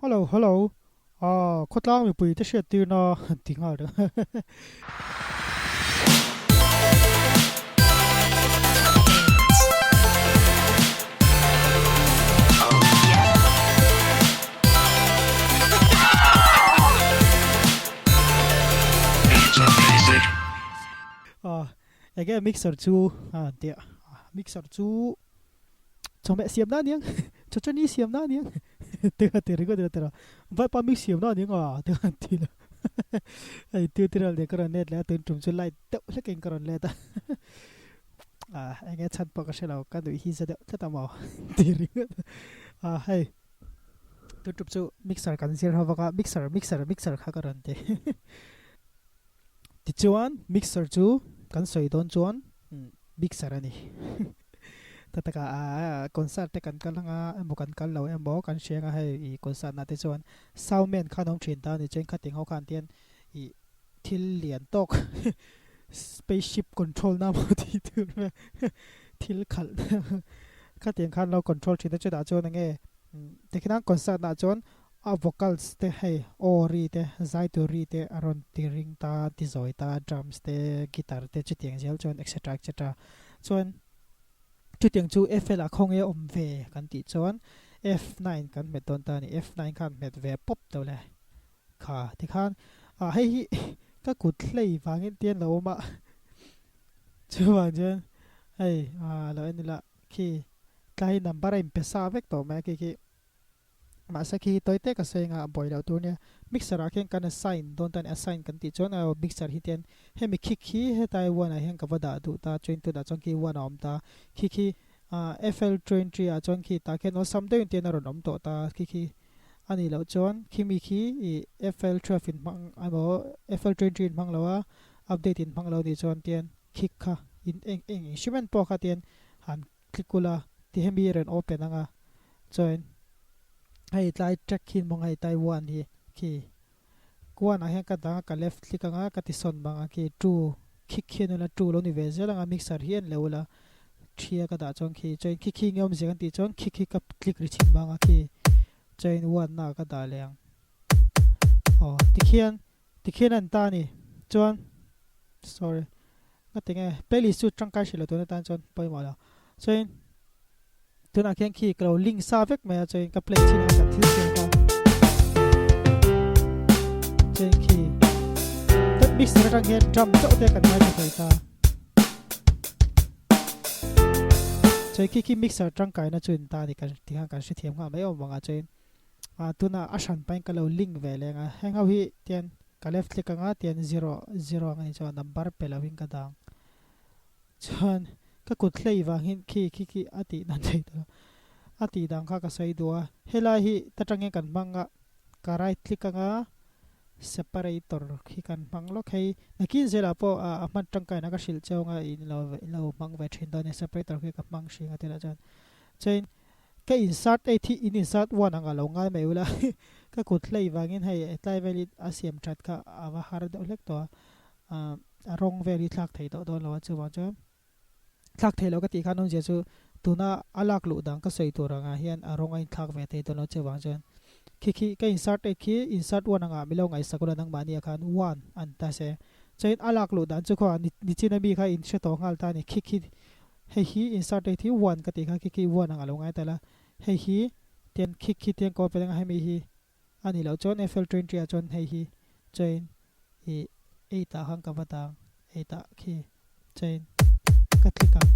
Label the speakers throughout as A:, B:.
A: Hello hello ah khawtlang mipui te hriat tirna han ti nghal reng. Ah enge mixer chu a han ti a, mixer chu chawhmeh siam na aniang chawchani siam na aniang te kha ti ringawt ila tira vaipa mix siam na aniang a te kha an ti la hei tutorial nen ka rawn let leh a tun tum chu light deuh hlek in ka rawn let a ah enge chhan pawh ka hre lo ka nuih hi za deuh tlat a maw ti ringawt a hei tun tum chu mixer kan zir ho vak a mixer mixer mixer kha ka rawn ti Tichuan mixer chu kan sawi dawn chuan mixer a ni. Ta taka a concert te kan kal anga emaw kan kal lo emaw kan hria anga hei i concert na te chuan sound man khan awm thin ta a ni chuan khating ho khan tian i thil lian tawk spaceship control na maw tih tur vel thil khalh khatiang khan lo control thin a chutah chuan enge tikhian concert nah chuan A vocals te hei aw ri te, zai tur ri te a rawn ti ring ta, ti zawi ta, drums te, guitar te chutiang zel chuan etc etc. Chuan chutiang chu FL ah khawnge awm ve kan tih chuan F9 kan hmet dawn ta a ni, F9 khan hmet ve pawp deuh le kha tikhan ah hei hi ka kut hlei vangin tian lo awm a chuvang chuan hei ah lo en ila khi tlai number a inpe sa vek tawh mai a khi khi. Mahse khi tawi te ka sawi anga a buai loh tur nia. Mixer ah khian kan assign dawn tan assign kan tih chuan aw mixer hi tian hemi khi khi hetlai one ah hian ka va dah duh ta train tunah chuan khi one a awm ta khi khi ah FL train tree ah chuan khi tah khian awlsam deuhin tian a rawn awm tawh ta khi khi a nih loh chuan khimi khi ih FL 12 in hmang emaw FL train tree in hmang lo a update in hmang lo nih chuan tian khik kha in eng eng instrument pawh kha tian han click ula ti hemi rawn open anga chuan hei tlai track hi mawng hei Taiwan hi khi kuan ah hian ka dang a ka left click anga ka ti sawn bang a khi two khik hian ula two lo ni ve zel anga mixer hi en lo ula thi a ka dah chuan khi chuan khi khi nge awmzia kan tih chuan khi khi ka click ri chhin bang a khi chuan one na ah ka dah leh ang aw tikhian Tikhian an ta a ni. Chuan, sorry, ka ti nge, playlist chu tangkai hrih lo tun atan chuan pawimawh lo. Chuan, tunah khian khi ka lo link sa vek mai a, chuan ka play chin a kan thil siam kha. Chuan khi, that mixer atang hian drum chauh te kan ngaithla thei ta. Chuan khi khi mixer tangkaina chu in ta a ni kan tikhan kan hrethiam nghal mai awm ang a, chuan ah tunah a hran pahin ka lo link ve leng a heng ho hi tian ka left click anga tian zero zero ang a ni chuan number pe lo in ka dang chuan ka kut hlei vang hin khi khi khi a tih dan thei tawh a tih dan kha ka sawi duh a helai hi ta tangin kan hmang a ka right click anga separator khi kan hmang lawk hei nakin zelah pawh a hman tangkaina ka hrilh cheu anga in lo in lo hmang ve thin dawn a separator khi ka hmang hring a tilai chuan chuan Ka insert eight hi in insert one ang a lo ngai mai ula ka kut hlei vangin hei tlai vel hi a siam that kha a va har deuh hlek tawh a a rawng vel hi thlak thei tawh dawn lo a chuvang chuan thlak thei lo ka tih khan awmzia chu tuna a lak luh dang ka sawi tur angah hian a rawng a inthlak ve thei dawn lo chuvang chuan khi khi ka insert eight khi insert one angah milo ngaihsak ula nangmahni ah khan one an ta se chuan a lak luh dan chu khaw nichina mi kha in hre tawh nghal ta a ni khi khi Hei hi insert date hi one ka tih kha khi khi one ang a lo ngai tel a, hei hi tian khi khi tian copy anga hemi hi a nih loh chuan FL 20 ah chuan hei hi chain ih eight ah khan ka va dang eight ah khi chain ka click ang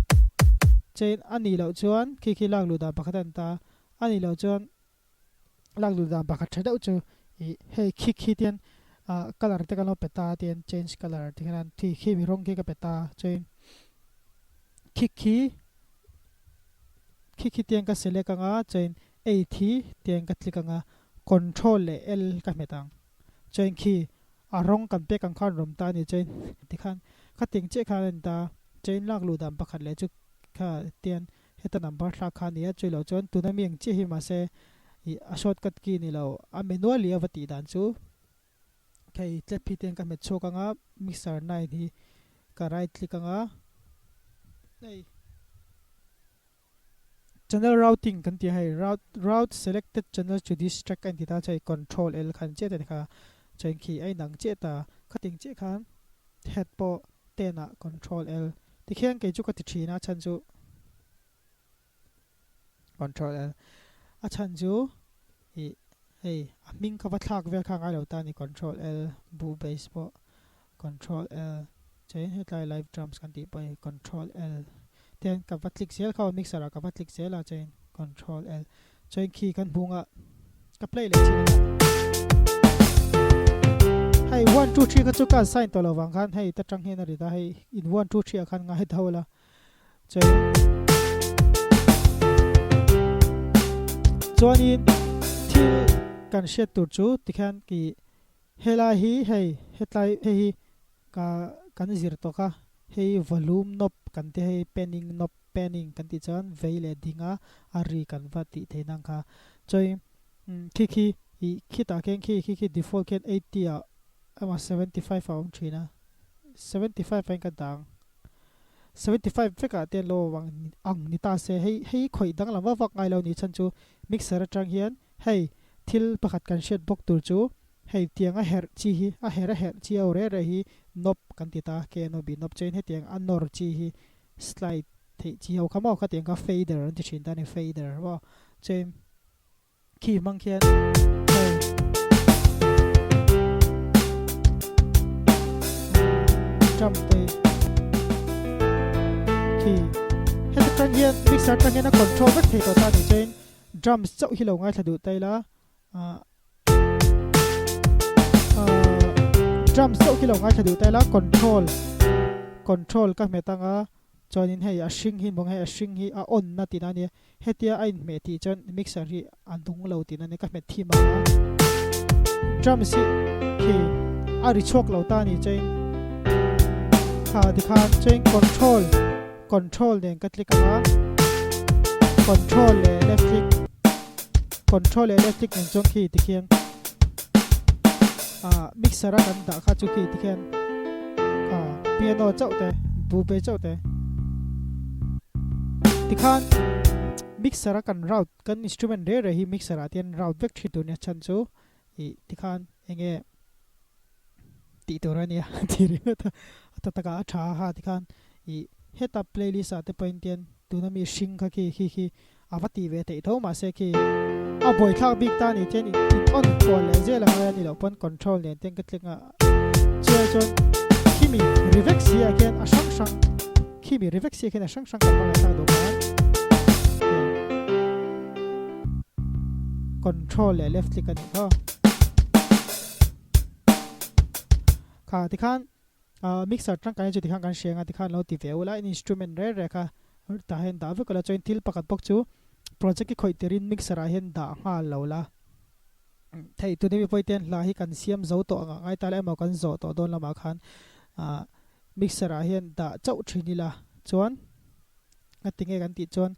A: chain a nih loh chuan khi khi lak luh dan pakhat a ni ta a nih loh chuan lak luh dan pakhat tha deuh chu ih hei khi khi tian ah colour te kan lo pe ta tian change colour ti khan khi khi mi rawng khi ka pe ta chuan khi khi khi khi tian ka select anga chuan eight hi tian ka click anga control leh L ka hmet ang chuan khi a rawng kan pek ang khan rawm ta a ni chuan tikhan khating chiah khan a ni ta chuan lak luh dan pakhat leh chu kha tian Heta number thlak kha a ni a, chui lo chuan tuna mi ang chiah hi mahse ih a shortcut key ni lo a manually a va tih dan chu hei tlep hi ten ka hmet chhuak anga mixer 9 hi ka right click anga hei Channel routing kan tih a hei route route selected channel to this track a inti ta chuan control L khan chiah ta kha chuan khi a inang chiah ta khating chiah khan head pawh ten ah control L tikhian kei chu ka ti thin a chhan chu control L a chhan chu ih hei a hming kha va thlak vel kha ngai lo ta a ni control L bu base pawh control L chuan hetlai live drums kan tih pawh hi control L ten ka va click zel kha aw mixer ah ka va click zel a chuan control L chuan khi kan hmung a ka play leh thin a hei 1 2 3 kha chu ka assign tawh lo vang khan hei ta tang hian a ri ta hei in 1 2 3 ah khan ngai tho la chuan chuanin thil kan hriat tur chu tikhian ki Helai hi hei hetlai hei hi ka kan zir tawk a, hei volume knob kan ti hei panning knob panning kan tih chuan vei leh ding a a ri kan va tih theih nang kha. Chuan khi khi ih khitah khian khi khi khi default khian 80 ah emaw 75 ah a awm thin a, 75 ah hian ka dang 75 vekah te lo ang ang ni ta se hei hei khawih danglam vak vak ngai lo ni chhan chu mixer atang hian Hei, thil pakhat kan hriat bawk tur chu hei tiang a herh chi hi, a herh a herh chi ho reh reh hi knob kan ti ta, K-N-O-B knob chuan hetiang a nawr chi hi slide theih chi ho kha maw khatiang kha fader an ti thin ta a ni, fader maw chuan khi hmang khian hei drum te khi heta tang hian mixer tang hian a control vek thei tawh ta a ni chuan Drums chauh hi lo ngaithla duh ta ila ah drums chauh hi lo ngaithla duh ta ila control control ka hmet anga chuanin hei a hring hi mawng hei a hring hi a on na tihna ania hetia a inhmeh tih chuan mixer hi a nung lo tihna ania ka hmet thim anga drums hi khi a ri chhuak lo ta a ni chuan kha tikhan chuan control Control nen ka click ang a, Control leh left click, Control leh left click nen chuan khi tikhian ah mixer a kan dah kha chu khi tikhian ah piano chauh te bube chauh te tikhan mixer a kan route kan instrument reh reh hi mixer ah te hian route vek thin tur nia chhan chu ih tikhan enge tih tur a nia tih ringawt a a ta takah a tha a ha tikhan ih heta playlist ah te pawhin tian tuna mi hring kha khi khi khi a va tih ve theih tho mahse khi a buaithlak bik ta ni tian in on kual leh zel a ngai a ni loh pawn control nen ten ka click a chuai chuan khimi ri vek si ah khian a hrang hrang khimi ri vek si ah khian a hrang hrang kan hmang leh thlak duh khan control leh left click a nih kha. Kha tikhan mixer tangkai chu tikhan kan hria anga tikhan lo ti ve ula in instrument reh reh kha tah hian dah vek ula chuan thil pakhat bawk chu project hi khawih tirin mixer ah hian dah nghal lo la thei tuna mi pawh ten hla hi kan siam zo tawh anga ngai ta la emaw kan zawh tawh dawn lamah khan mixer ah hian dah chauh thin ila chuan a tinge kan tih chuan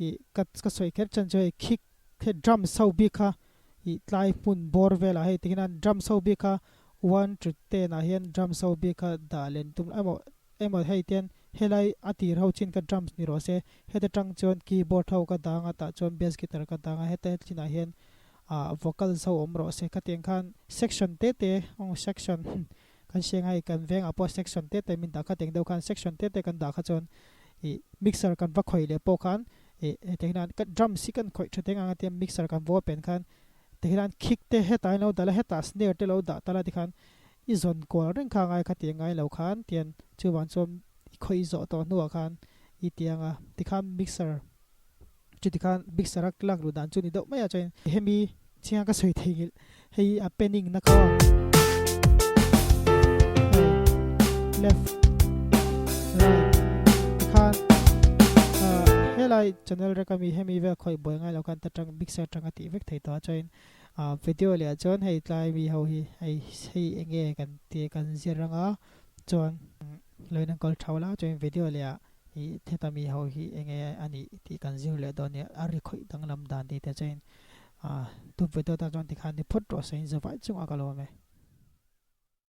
A: ih ka sawi kher chan chu hei khik he drums ho bik kha ih tlai hmun bawr velah hei tikhian an drums ho bik kha one to ten ah hian drums ho bik kha dah len tum emaw emaw hei tian helai a tir ho chin kha drums ni rawh se heta tang chuan keyboard ho ka dang a tah chuan bass guitar ka dang a heta chinah hian ah vocals ho awm rawh se khatiang khan section te te aw section kan hria ang hei kan vengah pawh section te te min dah kha tiang deuh khan section te te kan dah kha chuan ih mixer kan va khawih leh pawh khan ih hetiang hian ka drums hi kan khawih tha teng ang a tia mixer kan vaw pen khan tikhian an kick te hetah hian lo dah la hetah snare te lo dah ta la tikhan i zawn kual reng kha a ngai kha tih ngai lo khan tian chuvang chuan i khawih zawh tawh hnuah khan i tiang a tikhan mixer chu tikhan mixer a lak luh dan chu ni deuh mai a chuan hemi chiang ka sawi thei nghilh hei a panning na kha hei left right tikhan helai channel rek ami hemi vel khawih buai ngai lo khan ta tang mixer tang a tih vek thei tawh a chuan video leh ah chuan hei tlai mi ho hi hei hei enge kan tih kan zir anga chuan lo in an kawl tho la chuan video leh ah ih heta mi ho hi enge a nih tih kan zir leh dawn nia a ri khawih danglam dan tih te chuan Ah, tun ve dawt ah chuan tikhan ni phawt rawh se in zavai chungah ka lawm e.